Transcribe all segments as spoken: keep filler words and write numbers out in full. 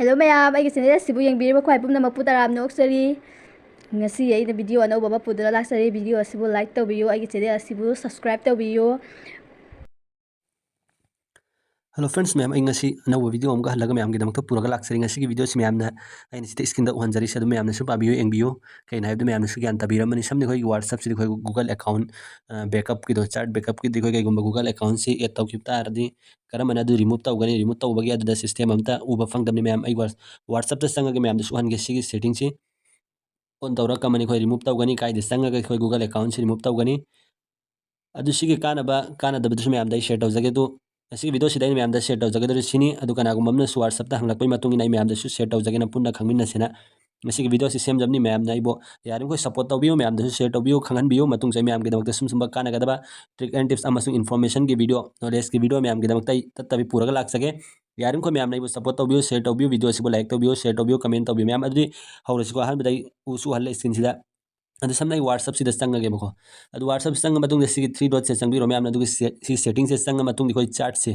Hello ꯃꯌꯥꯝ, ꯑꯩꯒꯤ channel ꯑꯁꯤꯕꯨ ꯌꯦꯡꯕꯤꯔꯤꯕ ꯈ꯭ꯋꯥꯏ ꯄꯨꯝꯅꯃꯛꯄꯨ ꯇꯔꯥꯝꯅ ꯑꯣꯛꯆꯔꯤ꯫ ꯉꯁꯤ ꯑꯩꯅ video ꯑꯅꯧꯕ ꯑꯃ ꯄꯨꯗꯨꯅ ꯂꯥꯛꯆꯔꯤ꯫ Video ꯑꯁꯤꯕꯨ like ꯇꯧꯕꯤꯌꯨ, ꯑꯩꯒꯤ channel ꯑꯁꯤꯕꯨ subscribe ꯇꯧꯕꯤꯌꯨ꯫ Hello friends ꯃꯌꯥꯝ, ꯑꯩ ꯉꯁꯤ ꯑꯅꯧꯕ video ꯑꯃꯒ ꯍꯜꯂꯒ ꯃꯌꯥꯝꯒꯤꯗꯃꯛꯇ ꯄꯨꯔꯒ ꯂꯥꯛꯆꯔꯤ꯫ ꯉꯁꯤꯒꯤ video ꯑꯁꯤ ꯃꯌꯥꯝꯅ ꯑꯩꯅ ꯁꯤꯗ screen ꯗ ꯎꯍꯟꯖꯔꯤꯁꯦ ꯑꯗꯨꯝ ꯃꯌꯥꯝꯅꯁꯨ ꯄꯥꯕꯤꯌꯨ, ꯌꯦꯡꯕꯤꯌꯨ꯫ ꯀꯩꯅꯣ ꯍꯥꯏꯕꯗ ꯃꯌꯥꯝꯅꯁꯨ ꯒ꯭ꯌꯥꯟ ꯇꯥꯕꯤꯔꯝꯃꯅꯤ꯫ ꯁꯝꯅ ꯑꯩꯈꯣꯏꯒꯤ WhatsApp ꯁꯤꯗ ꯑꯩꯈꯣꯏ Google account, ꯑ, backup ꯀꯤꯗꯣ, chat backup ꯀꯤꯗꯤ ꯑꯩꯈꯣꯏ ꯀꯩꯒꯨꯝꯕ Google account ꯁꯤ add ꯇꯧꯈꯤꯕ ꯇꯥꯔꯗꯤ ꯀꯔꯝꯕꯅ ꯑꯗꯨ remove ꯇꯧꯒꯅꯤ? Remove ꯇꯧꯕꯒꯤ ꯑꯗꯨꯗ system ꯑꯝꯇ ꯎꯕ ꯐꯪꯗꯕꯅꯤ ꯃꯌꯥꯝ꯫ ꯑꯩ Whats-, WhatsApp ꯇ ꯆꯪꯉꯒ ꯃꯌꯥꯝꯗꯁꯨ ꯎꯍꯟꯒꯦ꯫ ꯁꯤꯒꯤ setting ꯁꯤ on ꯇꯧꯔ ꯀꯃꯥꯏꯅ ꯑꯩꯈꯣꯏ remove ꯇꯧꯒꯅꯤ, ꯀꯥꯏꯗ ꯆꯪꯉꯒ ꯑꯩꯈꯣꯏ Google account ꯁꯤ remove ꯇꯧꯒꯅꯤ꯫ ꯑꯗꯨ ꯁꯤꯒꯤ ꯀꯥꯟꯅꯕ ꯀꯥꯟꯅꯗꯕꯗꯨꯁꯨ ꯃꯌꯥꯝꯗ ꯑꯩ share ꯇꯧꯖꯒꯦ꯫ ꯑꯗꯨ ꯉꯁꯤꯒꯤ video ꯁꯤꯗ ꯑꯩꯅ ꯃꯌꯥꯝꯗ share ꯇꯧꯖꯒꯗꯧꯔꯤꯁꯤ ꯁꯤꯅꯤ꯫ ꯑꯗꯨ ꯀꯅꯥꯒꯨꯝꯕ ꯑꯃꯅꯁꯨ WhatsApp ꯇ ꯍꯪꯂꯛꯄꯒꯤ ꯃꯇꯨꯡ ꯏꯟꯅ ꯑꯩ ꯃꯌꯥꯝꯗꯁꯨ share ꯇꯧꯖꯒꯦꯅ ꯄꯨꯟꯅ ꯈꯪꯃꯤꯟꯅꯁꯦꯅ ꯉꯁꯤꯒꯤ video ꯁꯤ ꯁꯦꯝꯖꯕꯅꯤ꯫ ꯃꯌꯥꯝꯅ ꯑꯩꯕꯨ ꯌꯥꯔꯤꯕꯃꯈꯩ support ꯇꯧꯕꯤꯌꯨ, ꯃꯌꯥꯝꯗꯁꯨ share ꯇꯧꯕꯤꯌꯨ, ꯈꯪꯍꯟꯕꯤꯌꯨ꯫ ꯃꯇꯨꯡꯁꯨ ꯑꯩ ꯃꯌꯥꯝꯒꯤꯗꯃꯛꯇ ꯁꯨꯝ ꯁꯨꯝꯕ ꯀꯥꯟꯅꯒꯗꯕ trick and tips ꯑꯃꯁꯨꯡ information ꯒꯤ video, knowledge ꯀꯤ video ꯃꯌꯥꯝꯒꯤꯗꯃꯛꯇ ꯑꯩ ꯇꯠꯇꯕꯤ ꯄꯨꯔꯒ ꯂꯥꯛꯆꯒꯦ꯫ ꯌꯥꯔꯤꯕꯃꯈꯩ ꯃꯌꯥꯝꯅ ꯑꯩꯕꯨ support ꯇꯧꯕꯤꯌꯨ, share ꯇꯧꯕꯤꯌꯨ, video ꯑꯁꯤꯕꯨ like ꯇꯧꯕꯤꯌꯨ, share ꯇꯧꯕꯤꯌꯨ, comment ꯇꯧꯕꯤꯌꯨ ꯃꯌꯥꯝ꯫ ꯑꯗꯨꯗꯤ ꯍꯧꯔꯁꯤꯀꯣ꯫ ꯑꯍꯥꯟꯕꯗ ꯑꯩ ꯎꯁꯨ ꯎꯍꯜꯂꯦ screen ꯁꯤꯗ꯫ ꯑꯗꯨ ꯁꯝꯅ ꯑꯩ WhatsApp ꯁꯤꯗ ꯆꯪꯉꯒꯦꯕꯀꯣ꯫ ꯑꯗꯨ WhatsApp ꯆꯪꯉ ꯃꯇꯨꯡꯗ ꯁꯤꯒꯤ three dot ꯁꯦ ꯆꯪꯕꯤꯔꯣ ꯃꯌꯥꯝꯅ, ꯑꯗꯨꯒ ꯁꯤ, ꯁꯤ setting ꯁꯦ ꯆꯪꯉ ꯃꯇꯨꯡꯗ ꯑꯩꯈꯣꯏ chat ꯁꯦ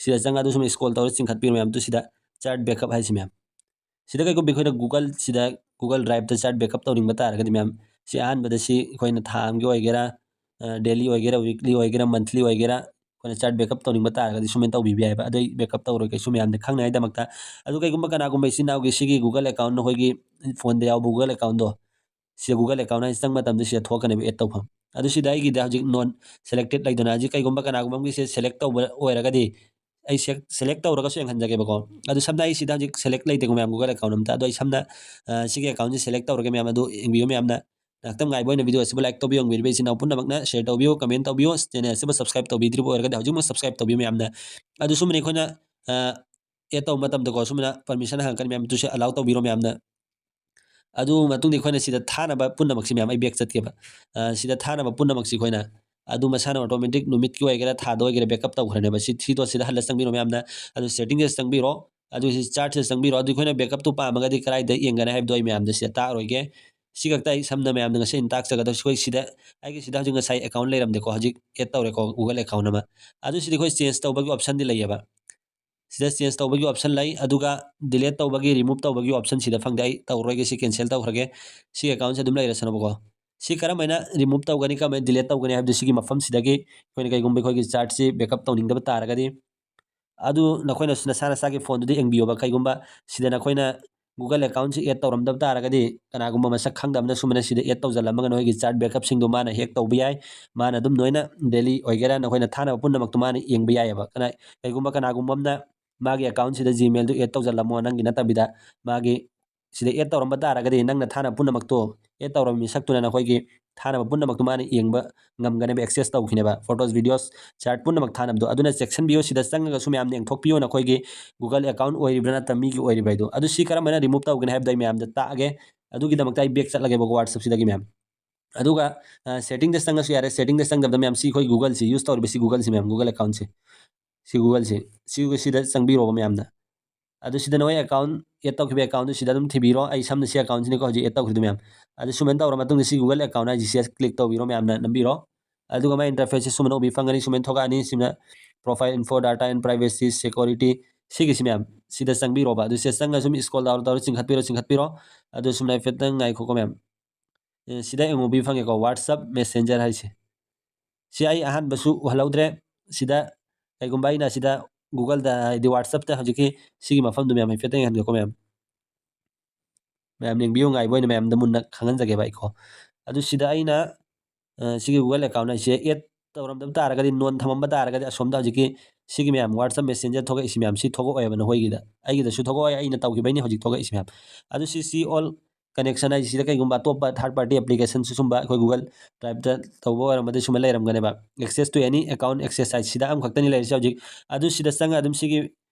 ꯁꯤꯗ ꯆꯪꯉ ꯑꯗꯨ ꯁꯨꯝ scroll ꯇꯧꯔ ꯆꯤꯡꯈꯠꯄꯤꯔꯣ ꯃꯌꯥꯝ꯫ ꯑꯗꯨ ꯁꯤꯗ chat backup ꯍꯥꯏꯁꯤ ꯃꯌꯥꯝ꯫ ꯁꯤꯗ ꯀꯩꯒꯨꯝꯕ ꯑꯩꯈꯣꯏꯅ Google ꯁꯤꯗ, Google Drive ꯇ chat backup ꯇꯧꯅꯤꯡꯕ ꯇꯥꯔꯒꯗꯤ ꯃꯌꯥꯝ, ꯁꯤ ꯑꯍꯥꯟꯕꯗ ꯁꯤ ꯑꯩꯈꯣꯏꯅ ꯊꯥ ꯑꯃꯒꯤ ꯑꯣꯏꯒꯦꯔꯥ, ꯑ, daily ꯑꯣꯏꯒꯦꯔꯥ, weekly ꯑꯣꯏꯒꯦꯔꯥ, monthly ꯑꯣꯏꯒꯦꯔꯥ, ꯑꯩꯈꯣꯏꯅ chat backup ꯇꯧꯅꯤꯡꯕ ꯇꯥꯔꯒꯗꯤ ꯁꯨꯃꯥꯏꯅ ꯇꯧꯕꯤꯕ ꯌꯥꯏꯑꯕ꯫ ꯑꯗꯣ ꯑꯩ backup ꯇꯧꯔꯣꯏ ꯀꯩꯁꯨ ꯃꯌꯥꯝꯗ ꯈꯪꯅꯉꯥꯏꯗꯃꯛꯇ꯫ ꯑꯗꯨ ꯀꯩꯒꯨꯝꯕ ꯀꯅꯥꯒꯨꯝꯕ ꯏꯆꯤꯟ ꯏꯅꯥꯎꯒꯤ ꯁꯤꯒꯤ Google account ꯅꯈꯣꯏꯒꯤ phone ꯗ ꯌꯥꯎꯕ Google account ꯗꯣ, ꯁꯤꯗ Google account ꯍꯥꯏꯁꯤ ꯆꯪꯕ ꯃꯇꯝꯗ ꯁꯤꯗ ꯊꯣꯛꯀꯅꯦꯕ add ꯇꯧꯐꯝ꯫ ꯑꯗꯨ ꯁꯤꯗ ꯑꯩꯒꯤꯗ ꯍꯧꯖꯤꯛ non selected ꯂꯩꯗꯅ, ꯍꯧꯖꯤꯛ ꯀꯩꯒꯨꯝꯕ ꯀꯅꯥꯒꯨꯝꯕ ꯑꯃꯒꯤꯁꯦ select ꯇꯧꯕ ꯑꯣꯏꯔꯒꯗꯤ ꯑꯩ ꯁꯦ-, select ꯇꯧꯔꯒꯁꯨ ꯌꯦꯡꯍꯟꯖꯒꯦꯕꯀꯣ꯫ ꯑꯗꯨ ꯁꯝꯅ ꯑꯩ ꯁꯤꯗ ꯍꯧꯖꯤꯛ select ꯂꯩꯇꯦꯀꯣ ꯃꯌꯥꯝ, Google account ꯑꯝꯇ꯫ ꯑꯗꯣ ꯑꯩ ꯁꯝꯅ, ꯑ, ꯁꯤꯒꯤ account ꯁꯦ select ꯇꯧꯔꯒꯦ ꯃꯌꯥꯝ, ꯑꯗꯨ ꯌꯦꯡꯕꯤꯌꯨ ꯃꯌꯥꯝꯅ꯫ ꯉꯥꯏꯍꯥꯛꯇꯪ ꯉꯥꯏꯕ ꯑꯣꯏꯅ video ꯑꯁꯤꯕꯨ like ꯇꯧꯕꯤꯌꯨ, ꯌꯦꯡꯕꯤꯔꯤꯕ ꯏꯆꯤꯟ ꯏꯅꯥꯎ ꯄꯨꯝꯅꯃꯛꯅ share ꯇꯧꯕꯤꯌꯨ, comment ꯇꯧꯕꯤꯌꯨ, channel ꯑꯁꯤꯕꯨ subscribe ꯇꯧꯕꯤꯗ꯭ꯔꯤꯕ ꯑꯣꯏꯔꯒꯗꯤ ꯍꯧꯖꯤꯛꯃꯛ subscribe ꯇꯧꯕꯤꯌꯨ ꯃꯌꯥꯝꯅ꯫ ꯑꯗꯨ ꯁꯨꯝꯕꯅꯤ ꯑꯩꯈꯣꯏꯅ, ꯑ, add ꯇꯧꯕ ꯃꯇꯝꯗꯀꯣ ꯁꯨꯝꯕꯅ permission ꯍꯪꯉꯛꯀꯅꯤ ꯃꯌꯥꯝ, ꯑꯗꯨꯁꯨ allow ꯇꯧꯕꯤꯔꯣ ꯃꯌꯥꯝꯅ꯫ ꯑꯗꯨ ꯃꯇꯨꯡꯗ ꯑꯩꯈꯣꯏꯅ ꯁꯤꯗ ꯊꯥꯅꯕ ꯄꯨꯝꯅꯃꯛꯁꯤ ꯃꯌꯥꯝ, ꯑꯩ back ꯆꯠꯀꯦꯕ꯫ ꯑ, ꯁꯤꯗ ꯊꯥꯅꯕ ꯄꯨꯝꯅꯃꯛꯁꯤ ꯑꯩꯈꯣꯏꯅ ꯑꯗꯨ ꯃꯁꯥꯅ automatic ꯅꯨꯃꯤꯠꯀꯤ ꯑꯣꯏꯒꯦꯔꯥ, ꯊꯥꯗ ꯑꯣꯏꯒꯦꯔꯥ, backup ꯇꯧꯈ꯭ꯔꯅꯦꯕ꯫ ꯁꯤ three dot ꯁꯤꯗ ꯍꯜꯂ ꯆꯪꯕꯤꯔꯣ ꯃꯌꯥꯝꯅ꯫ ꯑꯗꯨ setting ꯁꯤꯗ ꯆꯪꯕꯤꯔꯣ꯫ ꯑꯗꯨ ꯁꯤ chat ꯁꯤꯗ ꯆꯪꯕꯤꯔꯣ꯫ ꯑꯗꯨ ꯑꯩꯈꯣꯏꯅ backup ꯇꯨ ꯄꯥꯝꯃꯒꯗꯤ ꯀꯗꯥꯏꯗ ꯌꯦꯡꯒꯅꯤ ꯍꯥꯏꯕꯗꯣ ꯑꯩ ꯃꯌꯥꯝꯗ ꯁꯤꯗ ꯇꯥꯛꯑꯔꯣꯏꯒꯦ꯫ ꯁꯤ ꯈꯛꯇ ꯑꯩ ꯁꯝꯅ ꯃꯌꯥꯝꯗ ꯉꯁꯤ ꯑꯩꯅ ꯇꯥꯛꯆꯒꯗꯧꯔꯤꯁꯤ꯫ ꯑꯩꯈꯣꯏ ꯁꯤꯗ, ꯑꯩꯒꯤ ꯁꯤꯗ ꯍꯧꯖꯤꯛ ꯉꯁꯥꯏ account ꯂꯩꯔꯝꯗꯦꯀꯣ, ꯍꯧꯖꯤꯛ add ꯇꯧꯔꯦꯀꯣ Google account ꯑꯃ꯫ ꯑꯗꯨ ꯁꯤꯗꯤ ꯑꯩꯈꯣꯏ change ꯇꯧꯕꯒꯤ option ꯗꯤ ꯂꯩꯌꯦꯕ꯫ ꯁꯤꯗ change ꯇꯧꯕꯒꯤ option ꯂꯩ, ꯑꯗꯨꯒ delete ꯇꯧꯕꯒꯤ, remove ꯇꯧꯕꯒꯤ option ꯁꯤꯗ ꯐꯪꯗꯦ꯫ ꯑꯩ ꯇꯧꯔꯣꯏꯒꯦ, ꯁꯤ cancel ꯇꯧꯈ꯭ꯔꯒꯦ꯫ ꯁꯤ account ꯁꯦ ꯑꯗꯨꯝ ꯂꯩꯔꯁꯅꯨꯕꯀꯣ꯫ ꯁꯤ ꯀꯔꯝꯍꯥꯏꯅ remove ꯇꯧꯒꯅꯤ, ꯀꯔꯝꯍꯥꯏꯅ delete ꯇꯧꯒꯅꯤ ꯍꯥꯏꯕꯗꯨ ꯁꯤꯒꯤ ꯃꯐꯝꯁꯤꯗꯒꯤ ꯑꯩꯈꯣꯏꯅ ꯀꯩꯒꯨꯝꯕ ꯑꯩꯈꯣꯏꯒꯤ chart ꯁꯤ backup ꯇꯧꯅꯤꯡꯗꯕ ꯇꯥꯔꯒꯗꯤ, ꯑꯗꯨ ꯅꯈꯣꯏꯅ ꯅꯁꯥ ꯅꯁꯥꯒꯤ phone ꯗꯨꯗ ꯌꯦꯡꯕꯤꯌꯣꯕ꯫ ꯀꯩꯒꯨꯝꯕ ꯁꯤꯗ ꯅꯈꯣꯏꯅ Google account ꯁꯤ add ꯇꯧꯔꯝꯗꯕ ꯇꯥꯔꯒꯗꯤ, ꯀꯅꯥꯒꯨꯝꯕ ꯃꯁꯛ ꯈꯪꯗꯕꯅ ꯁꯨꯃꯥꯏꯅ ꯁꯤꯗ add ꯇꯧꯁꯤꯜꯂꯝꯃꯒ ꯅꯈꯣꯏꯒꯤ chart backup ꯁꯤꯡꯗꯣ ꯃꯥꯅ hack ꯇꯧꯕ ꯌꯥꯏ꯫ ꯃꯥꯅ ꯑꯗꯨꯝ ꯅꯣꯏꯅ daily ꯑꯣꯏꯒꯦꯔꯥ ꯅꯈꯣꯏꯅ ꯊꯥꯅꯕ ꯄꯨꯝꯅꯃꯛꯇꯣ ꯃꯥꯅ ꯌꯦꯡꯕ ꯌꯥꯏꯑꯕ꯫ ꯀꯅꯥ-, ꯀꯩꯒꯨꯝꯕ ꯀꯅꯥꯒꯨꯝꯕ ꯑꯃꯅ ꯃꯥꯒꯤ account ꯁꯤꯗ Gmail ꯗꯨ add ꯇꯧꯁꯤꯜꯂꯝꯃꯣ, ꯅꯪꯒꯤ ꯅꯠꯇꯕꯤꯗ ꯃꯥꯒꯤ ꯁꯤꯗ add ꯇꯧꯔꯝꯕ ꯇꯥꯔꯒꯗꯤ, ꯅꯪꯅ ꯊꯥꯅꯕ ꯄꯨꯝꯅꯃꯛꯇꯣ, add ꯇꯧꯔꯕ ꯃꯤꯁꯛꯇꯨꯅ ꯅꯈꯣꯏꯒꯤ ꯊꯥꯅꯕ ꯄꯨꯝꯅꯃꯛꯇꯣ ꯃꯥꯅ ꯌꯦꯡꯕ ꯉꯝꯒꯅꯦꯕ, access ꯇꯧꯈꯤꯅꯦꯕ, photos, videos, chart ꯄꯨꯝꯅꯃꯛ ꯊꯥꯅꯕꯗꯣ꯫ ꯑꯗꯨꯅ ꯆꯦꯛꯁꯤꯟꯕꯤꯌꯨ, ꯁꯤꯗ ꯆꯪꯉꯒꯁꯨ ꯃꯌꯥꯝꯅ ꯌꯦꯡꯊꯣꯛꯄꯤꯌꯨ ꯅꯈꯣꯏꯒꯤ Google account ꯑꯣꯏꯔꯤꯕ꯭ꯔꯥ ꯅꯠꯇ꯭ꯔ ꯃꯤꯒꯤ ꯑꯣꯏꯔꯤꯕ꯭ꯔꯥ ꯍꯥꯏꯗꯣ꯫ ꯑꯗꯨ ꯁꯤ ꯀꯔꯝꯕꯅ remove ꯇꯧꯒꯅꯤ ꯍꯥꯏꯕꯗꯣ ꯑꯩ ꯃꯌꯥꯝꯗ ꯇꯥꯛꯑꯒꯦ꯫ ꯑꯗꯨꯒꯤꯗꯃꯛꯇ ꯑꯩ back ꯆꯠꯂꯒꯦꯕꯀꯣ WhatsApp ꯁꯤꯗꯒꯤ ꯃꯌꯥꯝ꯫ ꯑꯗꯨꯒ, ꯑ, setting ꯗ ꯆꯪꯉꯁꯨ ꯌꯥꯔꯦ꯫ Setting ꯗ ꯆꯪꯗꯕꯗ ꯃꯌꯥꯝ ꯁꯤ ꯑꯩꯈꯣꯏ Google ꯁꯤ use ꯇꯧꯔꯤꯕ ꯁꯤ Google ꯁꯤ ꯃꯌꯥꯝ, Google account ꯁꯦ꯫ ꯁꯤ Google ꯁꯤ, ꯁꯤ, ꯁꯤꯗ ꯆꯪꯕꯤꯔꯣꯕ ꯃꯌꯥꯝꯅ꯫ ꯑꯗꯨ ꯁꯤꯗ ꯅꯣꯏ account add ꯇꯧꯈꯤꯕ account ꯗꯨ ꯁꯤꯗ ꯑꯗꯨꯝ ꯊꯤꯕꯤꯔꯣ꯫ ꯑꯩ ꯁꯝꯅ ꯁꯤ account ꯁꯤꯅꯤꯀꯣ ꯍꯧꯖꯤꯛ add ꯇꯧꯈꯤꯕꯗꯨ ꯃꯌꯥꯝ꯫ ꯑꯗꯨ ꯁꯨꯃꯥꯏꯅ ꯇꯧꯔ ꯃꯇꯨꯡꯗ ꯁꯤ Google account ꯍꯥꯏꯁꯤ ꯁꯤꯗ click ꯇꯧꯕꯤꯔꯣ ꯃꯌꯥꯝꯅ, ꯅꯝꯕꯤꯔꯣ꯫ ꯑꯗꯨꯒ ꯃꯥꯏ interface ꯁꯤ ꯁꯨꯃꯥꯏꯅ ꯎꯕꯤ ꯐꯪꯒꯅꯤ, ꯁꯨꯃꯥꯏꯅ ꯊꯣꯛꯂꯛꯑꯅꯤ꯫ ꯁꯤꯅ profile info, data and privacy, security, ꯁꯤꯒꯤꯁꯤ ꯃꯌꯥꯝ ꯁꯤꯗ ꯆꯪꯕꯤꯔꯣꯕ꯫ ꯑꯗꯨ ꯁꯤꯗ ꯆꯪꯉꯒ ꯁꯨꯝ scroll down ꯇꯧꯔ ꯆꯤꯡꯈꯠꯄꯤꯔꯣ, ꯆꯤꯡꯈꯠꯄꯤꯔꯣ꯫ ꯑꯗꯨ ꯁꯨꯝ ꯍꯥꯏꯐꯦꯠꯇꯪ ꯉꯥꯏꯈꯣꯀꯣ ꯃꯌꯥꯝ꯫ ꯑꯦ, ꯁꯤꯗ ꯌꯦꯡꯉꯨ, ꯎꯕꯤ ꯐꯪꯉꯦꯀꯣ, WhatsApp Messenger ꯍꯥꯏꯁꯦ꯫ ꯁꯤ ꯑꯩ ꯑꯍꯥꯟꯕꯁꯨ ꯎꯍꯜꯍꯧꯗ꯭ꯔꯦ꯫ ꯁꯤꯗ ꯀꯩꯒꯨꯝꯕ ꯑꯩꯅ ꯁꯤꯗ Google ꯗ, ꯍꯥꯏꯗꯤ WhatsApp ꯇ ꯍꯧꯖꯤꯛꯀꯤ ꯁꯤꯒꯤ ꯃꯐꯝꯗꯨ ꯃꯌꯥꯝ ꯍꯥꯏꯐꯦꯠꯇꯪ ꯌꯦꯡꯍꯟꯒꯦꯀꯣ ꯃꯌꯥꯝ꯫ ꯃꯌꯥꯝ ꯌꯦꯡꯕꯤꯌꯨ, ꯉꯥꯏꯕ ꯑꯣꯏꯅ ꯃꯌꯥꯝꯗ ꯃꯨꯟꯅ ꯈꯪꯍꯟꯖꯒꯦꯕ ꯑꯩꯀꯣ꯫ ꯑꯗꯨ ꯁꯤꯗ ꯑꯩꯅ, ꯑ, ꯁꯤꯒꯤ Google account ꯍꯥꯏꯁꯦ add ꯇꯧꯔꯝꯗꯕ ꯇꯥꯔꯒꯗꯤ, none ꯊꯝꯃꯝꯕ ꯇꯥꯔꯒꯗꯤ, ꯑꯁꯣꯝꯗ ꯍꯧꯖꯤꯛꯀꯤ ꯁꯤꯒꯤ ꯃꯌꯥꯝ WhatsApp Messenger ꯊꯣꯛꯂꯛꯏꯁꯤ ꯃꯌꯥꯝ ꯁꯤ ꯊꯣꯛꯂꯛꯑꯣꯏꯕ ꯅꯈꯣꯏꯒꯤꯗ꯫ ꯑꯩꯒꯤꯗꯁꯨ ꯊꯣꯛꯂꯛꯑꯣꯏ, ꯑꯩꯅ ꯇꯧꯈꯤꯕꯩꯅꯤ ꯍꯧꯖꯤꯛ ꯊꯣꯛꯂꯛꯏꯁꯤ ꯃꯌꯥꯝ꯫ ꯑꯗꯨ ꯁꯤ, see all connection ꯍꯥꯏꯁꯤꯗ ꯀꯩꯒꯨꯝꯕ ꯑꯇꯣꯞꯄ third party application ꯁꯨꯝꯕ ꯑꯩꯈꯣꯏ Google Drive ꯇ ꯇꯧꯕ ꯑꯣꯏꯔꯝꯃꯗꯤ ꯁꯨꯝꯕ ꯂꯩꯔꯝꯒꯅꯦꯕ꯫ Access to any account, access ꯍꯥꯏꯁꯤꯗ ꯑꯃꯈꯛꯇꯅꯤ ꯂꯩꯔꯤꯁꯦ ꯍꯧꯖꯤꯛ꯫ ꯑꯗꯨ ꯁꯤꯗ ꯆꯪꯉ ꯑꯗꯨꯝ ꯁꯤꯒꯤ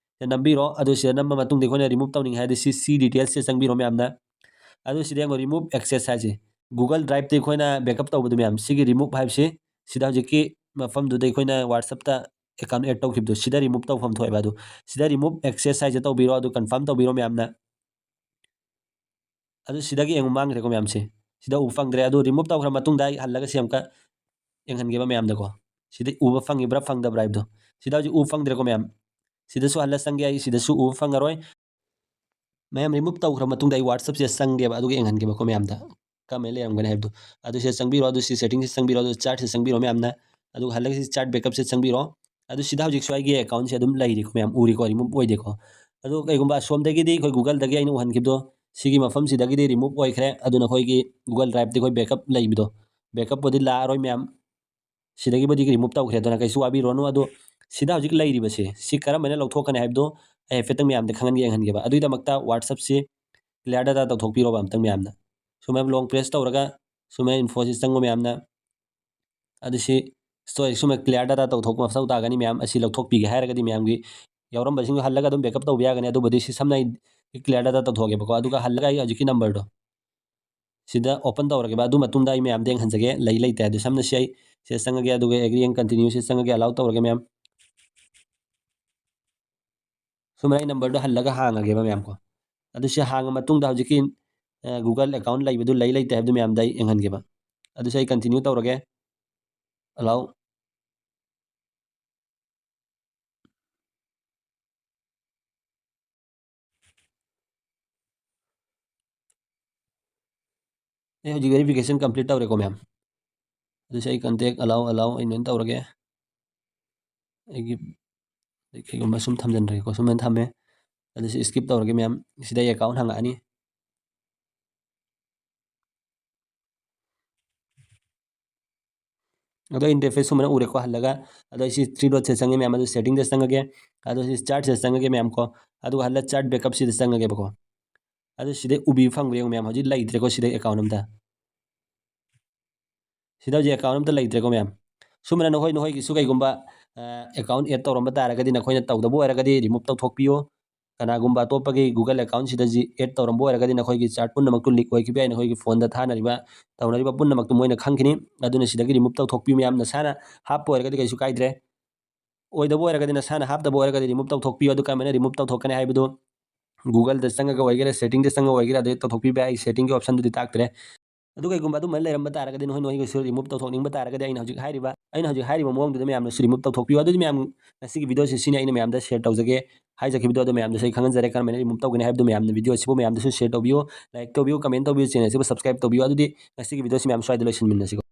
ꯅꯝꯕꯤꯔꯣ꯫ ꯑꯗꯨ ꯁꯤꯗ ꯅꯝꯕ ꯃꯇꯨꯡꯗ ꯑꯩꯈꯣꯏꯅ remove ꯇꯧꯅꯤꯡꯉꯦ ꯍꯥꯏꯔꯗꯤ ꯁꯤ, ꯁꯤ details ꯁꯦ ꯆꯪꯕꯤꯔꯣ ꯃꯌꯥꯝꯅ꯫ ꯑꯗꯨ ꯁꯤꯗ ꯌꯦꯡꯉꯣ, remove access ꯍꯥꯏꯁꯦ꯫ Google Drive ꯇ ꯑꯩꯈꯣꯏꯅ backup ꯇꯧꯕꯗꯣ ꯃꯌꯥꯝ, ꯁꯤꯒꯤ remove ꯍꯥꯏꯕꯁꯤ ꯁꯤꯗ ꯍꯧꯖꯤꯛꯀꯤ ꯃꯐꯝꯗꯨꯗ ꯑꯩꯈꯣꯏꯅ WhatsApp ꯇ account add ꯇꯧꯈꯤꯕꯗꯣ ꯁꯤꯗ remove ꯇꯧꯐꯝ ꯊꯣꯛꯑꯦꯕ꯫ ꯑꯗꯨ ꯁꯤꯗ remove access ꯍꯥꯏꯁꯦ ꯇꯧꯕꯤꯔꯣ, ꯑꯗꯨ confirm ꯇꯧꯕꯤꯔꯣ ꯃꯌꯥꯝꯅ꯫ ꯑꯗꯨ ꯁꯤꯗꯒꯤ ꯌꯦꯡꯉꯨ ꯃꯥꯡꯈ꯭ꯔꯦꯀꯣ ꯃꯌꯥꯝꯁꯦ꯫ ꯁꯤꯗ ꯎꯕ ꯐꯪꯗ꯭ꯔꯦ꯫ ꯑꯗꯨ remove ꯇꯧꯈ꯭ꯔ ꯃꯇꯨꯡꯗ ꯑꯩ ꯍꯜꯂꯒ ꯁꯤ ꯑꯃꯨꯛꯀ ꯌꯦꯡꯍꯟꯒꯦꯕ ꯃꯌꯥꯝꯗꯀꯣ꯫ ꯁꯤꯗ ꯎꯕ ꯐꯪꯉꯤꯕ꯭ꯔꯥ ꯐꯪꯗꯕ꯭ꯔꯥ ꯍꯥꯏꯕꯗꯣ꯫ ꯁꯤꯗ ꯍꯧꯖꯤꯛ ꯎꯕ ꯐꯪꯗ꯭ꯔꯦꯀꯣ ꯃꯌꯥꯝ꯫ ꯁꯤꯗꯁꯨ ꯍꯜꯂ ꯆꯪꯒꯦ, ꯑꯩ ꯁꯤꯗꯁꯨ ꯎꯕ ꯐꯪꯉꯔꯣꯏ꯫ ꯃꯌꯥꯝ remove ꯇꯧꯈ꯭ꯔ ꯃꯇꯨꯡꯗ ꯑꯩ WhatsApp-ꯁꯦ ꯆꯪꯒꯦꯕ, ꯑꯗꯨꯒ ꯌꯦꯡꯍꯟꯒꯦꯕꯀꯣ ꯃꯌꯥꯝꯗ ꯀꯃꯥꯏꯅ ꯂꯩꯔꯝꯒꯅꯤ ꯍꯥꯏꯕꯗꯣ꯫ ꯑꯗꯨ ꯁꯤꯗ ꯆꯪꯕꯤꯔꯣ, ꯑꯗꯨ ꯁꯤ setting-ꯁꯦ ꯆꯪꯕꯤꯔꯣ, ꯑꯗꯨ chat-ꯁꯦ ꯆꯪꯕꯤꯔꯣ ꯃꯌꯥꯝꯅ꯫ ꯑꯗꯨꯒ ꯍꯜꯂꯒ ꯁꯤ chat backup-ꯁꯦ ꯆꯪꯕꯤꯔꯣ꯫ ꯑꯗꯨ ꯁꯤꯗ ꯍꯧꯖꯤꯛꯁꯨ ꯑꯩꯒꯤ account-ꯁꯦ ꯑꯗꯨꯝ ꯂꯩꯔꯤꯀꯣ ꯃꯌꯥꯝ, ꯎꯔꯤꯀꯣ, remove ꯑꯣꯏꯗꯦꯀꯣ꯫ ꯑꯗꯨ ꯀꯩꯒꯨꯝꯕ ꯑꯁꯣꯝꯗꯒꯤꯗꯤ ꯑꯩꯈꯣꯏ Google-ꯗꯒꯤ ꯑꯩꯅ ꯎꯍꯟꯈꯤꯕꯗꯣ, ꯁꯤꯒꯤ ꯃꯐꯝꯁꯤꯗꯒꯤꯗꯤ remove ꯑꯣꯏꯈ꯭ꯔꯦ꯫ ꯑꯗꯨꯅ ꯑꯩꯈꯣꯏꯒꯤ Google Drive-ꯇꯤ ꯑꯩꯈꯣꯏ backup ꯂꯩꯕꯗꯣ, backup-ꯄꯨꯗꯤ ꯂꯥꯛꯑꯔꯣꯏ ꯃꯌꯥꯝ꯫ ꯁꯤꯗꯒꯤꯕꯨꯗꯤ remove ꯇꯧꯈ꯭ꯔꯦ, ꯑꯗꯨꯅ ꯀꯩꯁꯨ ꯋꯥꯕꯤꯔꯨꯔꯅꯨ꯫ ꯑꯗꯣ ꯁꯤꯗ ꯍꯧꯖꯤꯛ ꯂꯩꯔꯤꯕꯁꯦ, ꯁꯤ ꯀꯔꯝꯕꯅ ꯂꯧꯊꯣꯛꯀꯅꯤ ꯍꯥꯏꯕꯗꯣ ꯑꯩ ꯍꯥꯏꯐꯦꯠꯇꯪ ꯃꯌꯥꯝꯗ ꯈꯪꯍꯟꯒꯦ, ꯌꯦꯡꯍꯟꯒꯦꯕ꯫ ꯑꯗꯨꯒꯤꯗꯃꯛꯇ WhatsApp-ꯁꯤ clear data ꯇꯧꯊꯣꯛꯄꯤꯔꯣꯕ ꯑꯝꯇꯪ ꯃꯌꯥꯝꯅ꯫ ꯁꯨꯃꯥꯏꯅ long press ꯇꯧꯔꯒ ꯁꯨꯃꯥꯏꯅ info-ꯁꯤ ꯆꯪꯉꯣ ꯃꯌꯥꯝꯅ꯫ ꯑꯗꯨ ꯁꯤ, sorry, ꯁꯨꯃꯥꯏꯅ clear data ꯇꯧꯊꯣꯛꯄ ꯃꯊꯧ ꯇꯥꯒꯅꯤ ꯃꯌꯥꯝ꯫ ꯑꯁꯤ ꯂꯧꯊꯣꯛꯄꯤꯒꯦ ꯍꯥꯏꯔꯒꯗꯤ ꯃꯌꯥꯝꯒꯤ ꯌꯥꯎꯔꯝꯕꯁꯤꯡꯗꯣ ꯍꯜꯂꯒ ꯑꯗꯨꯝ backup ꯇꯧꯕ ꯌꯥꯒꯅꯤ꯫ ꯑꯗꯨꯕꯨꯗꯤ ꯁꯤ ꯁꯝꯅ ꯑꯩ clear data ꯇꯧꯊꯣꯛꯑꯒꯦꯕꯀꯣ꯫ ꯑꯗꯨꯒ ꯍꯜꯂꯒ ꯑꯩ ꯍꯧꯖꯤꯛꯀꯤ number-ꯗꯣ ꯁꯤꯗ open ꯇꯧꯔꯒꯦꯕ꯫ ꯑꯗꯨ ꯃꯇꯨꯡꯗ ꯑꯩ ꯃꯌꯥꯝꯗ ꯌꯦꯡꯍꯟꯖꯒꯦ, ꯂꯩ ꯂꯩꯇꯦ꯫ ꯑꯗꯨ ꯁꯝꯅ ꯁꯤ ꯑꯩ ꯁꯤꯗ ꯆꯪꯉꯒꯦ, ꯑꯗꯨꯒ agree and continue ꯁꯤ ꯆꯪꯉꯒꯦ, allow ꯇꯧꯔꯒꯦ ꯃꯌꯥꯝ꯫ ꯁꯨꯃꯥꯏꯅ ꯑꯩ number-ꯗꯣ ꯍꯜꯂꯒ ꯍꯥꯡꯉꯒꯦꯕ ꯃꯌꯥꯝ ꯀꯣ꯫ ꯑꯗꯨ ꯁꯤ ꯍꯥꯡꯉ ꯃꯇꯨꯡꯗ ꯍꯧꯖꯤꯛꯀꯤ, ꯑ, Google account ꯂꯩꯕꯗꯨ ꯂꯩ ꯂꯩꯇꯦ ꯍꯥꯏꯕꯗꯨ ꯃꯌꯥꯝꯗ ꯑꯩ ꯌꯦꯡꯍꯟꯒꯦꯕ꯫ ꯑꯗꯨꯁꯨ ꯑꯩ continue ꯇꯧꯔꯒꯦ꯫ Allow꯫ ꯑꯩ ꯍꯧꯖꯤꯛ verification complete ꯇꯧꯔꯦꯀꯣ ꯃꯌꯥꯝ꯫ ꯑꯗꯨꯁꯨ ꯑꯩ contact allow, allow ꯑꯩ ꯂꯣꯏꯅ ꯇꯧꯔꯒꯦ꯫ ꯑꯩꯒꯤ ꯀꯩꯒꯨꯝꯕ ꯁꯨꯝ ꯊꯝꯖꯤꯟꯗ꯭ꯔꯒꯦꯀꯣ, ꯁꯨꯃꯥꯏꯅ ꯊꯝꯃꯦ꯫ ꯑꯗꯨꯁꯨ skip ꯇꯧꯔꯒꯦ ꯃꯌꯥꯝ꯫ ꯁꯤꯗ ꯑꯩ account ꯍꯪꯉꯛꯑꯅꯤ꯫ ꯑꯗꯣ interface ꯁꯨꯃꯥꯏꯅ ꯎꯔꯦꯀꯣ꯫ ꯍꯜꯂꯒ ꯑꯗꯣ ꯑꯩ ꯁꯤ three dot-ꯁꯦ ꯆꯪꯉꯦ ꯃꯌꯥꯝ, ꯑꯗꯨ setting-ꯗ ꯆꯪꯉꯒꯦ, ꯑꯗꯣ ꯁꯤ chat-ꯁꯦ ꯆꯪꯉꯒꯦ ꯃꯌꯥꯝ ꯀꯣ꯫ ꯑꯗꯨꯒ ꯍꯜꯂ chat backup-ꯁꯤꯗ ꯆꯪꯉꯒꯦꯕꯀꯣ꯫ ꯑꯗꯨ ꯁꯤꯗꯩ ꯎꯕꯤ ꯐꯪꯕ꯭ꯔꯥ ꯌꯦꯡꯉꯨ ꯃꯌꯥꯝ, ꯍꯧꯖꯤꯛ ꯂꯩꯇ꯭ꯔꯦꯀꯣ ꯁꯤꯗ account ꯑꯝꯇ꯫ ꯁꯤꯗ ꯍꯧꯖꯤꯛ account ꯑꯝꯇ ꯂꯩꯇ꯭ꯔꯦꯀꯣ ꯃꯌꯥꯝ꯫ ꯁꯨꯃꯥꯏꯅ ꯅꯈꯣꯏ, ꯅꯈꯣꯏꯒꯤꯁꯨ ꯀꯩꯒꯨꯝꯕ, ꯑ, account add ꯇꯧꯔꯝꯕ ꯇꯥꯔꯒꯗꯤ, ꯅꯈꯣꯏꯅ ꯇꯧꯗꯕ ꯑꯣꯏꯔꯒꯗꯤ remove ꯇꯧꯊꯣꯛꯄꯤꯌꯨ꯫ ꯀꯅꯥꯒꯨꯝꯕ ꯑꯇꯣꯞꯄꯒꯤ Google account-ꯁꯤꯗ ꯖꯤ-, add ꯇꯧꯔꯝꯕ ꯑꯣꯏꯔꯒꯗꯤ ꯅꯈꯣꯏꯒꯤ chat ꯄꯨꯝꯅꯃꯛꯇꯨ leak ꯑꯣꯏꯈꯤꯕ ꯌꯥꯏ, ꯅꯈꯣꯏꯒꯤ phone-ꯗ ꯊꯥꯅꯔꯤꯕ, ꯇꯧꯅꯔꯤꯕ ꯄꯨꯝꯅꯃꯛꯇꯨ ꯃꯣꯏꯅ ꯈꯪꯈꯤꯅꯤ꯫ ꯑꯗꯨꯅ ꯁꯤꯗꯒꯤ remove ꯇꯧꯊꯣꯛꯄꯤꯌꯨ ꯃꯌꯥꯝ, ꯅꯁꯥꯅ ꯍꯥꯞꯄ ꯑꯣꯏꯔꯒꯗꯤ ꯀꯩꯁꯨ ꯀꯥꯏꯗ꯭ꯔꯦ꯫ ꯑꯣꯏꯗꯕ ꯑꯣꯏꯔꯒꯗꯤ, ꯅꯁꯥꯅ ꯍꯥꯞꯇꯕ ꯑꯣꯏꯔꯒꯗꯤ remove ꯇꯧꯊꯣꯛꯄꯤꯌꯨ꯫ ꯑꯗꯨ ꯀꯔꯝꯍꯥꯏꯅ remove ꯇꯧꯊꯣꯛꯀꯅꯤ ꯍꯥꯏꯕꯗꯨ Google-ꯗ ꯆꯪꯉꯒ ꯑꯣꯏꯒꯦꯔꯥ, setting-ꯗ ꯆꯪꯉꯒ ꯑꯣꯏꯒꯦꯔꯥ, ꯑꯗꯨ ꯇꯧꯊꯣꯛꯄꯤꯕ ꯌꯥꯏ꯫ Setting-ꯒꯤ option-ꯗꯨꯗꯤ ꯇꯥꯛꯇ꯭ꯔꯦ꯫ ꯑꯗꯨ ꯀꯩꯒꯨꯝꯕ ꯑꯗꯨꯃꯥꯏꯅ ꯂꯩꯔꯝꯕ ꯇꯥꯔꯒꯗꯤ, ꯅꯈꯣꯏ ꯅꯈꯣꯏꯒꯤꯁꯨ remove ꯇꯧꯊꯣꯛꯅꯤꯡꯕ ꯇꯥꯔꯒꯗꯤ, ꯑꯩꯅ ꯍꯧꯖꯤꯛ ꯍꯥꯏꯔꯤꯕ, ꯑꯩꯅ ꯍꯧꯖꯤꯛ ꯍꯥꯏꯔꯤꯕ ꯃꯑꯣꯡꯗꯨꯗ ꯃꯌꯥꯝꯅꯁꯨ remove ꯇꯧꯊꯣꯛꯄꯤꯌꯨ꯫ ꯑꯗꯨꯗꯤ ꯃꯌꯥꯝ, ꯉꯁꯤꯒꯤ video ꯁꯤ ꯁꯤꯅꯤ ꯑꯩꯅ ꯃꯌꯥꯝꯗ share ꯇꯧꯖꯒꯦ ꯍꯥꯏꯖꯈꯤꯕꯗꯣ, ꯑꯗꯨ ꯃꯌꯥꯝꯗꯁꯨ ꯑꯩ ꯈꯪꯍꯟꯖꯔꯦ ꯀꯔꯝꯍꯥꯏꯅ remove ꯇꯧꯒꯅꯤ ꯍꯥꯏꯕꯗꯨ꯫ ꯃꯌꯥꯝꯅ video ꯑꯁꯤꯕꯨ ꯃꯌꯥꯝꯗꯁꯨ share ꯇꯧꯕꯤꯌꯨ, like ꯇꯧꯕꯤꯌꯨ, comment ꯇꯧꯕꯤꯌꯨ, channel ꯑꯁꯤꯕꯨ subscribe ꯇꯧꯕꯤꯌꯨ꯫ ꯑꯗꯨꯗꯤ ꯉꯁꯤꯒꯤ video ꯁꯤ ꯃꯌꯥꯝ ꯁ꯭ꯋꯥꯏꯗ ꯂꯣꯏꯁꯤꯟꯃꯤꯟꯅꯁꯤꯀꯣ꯫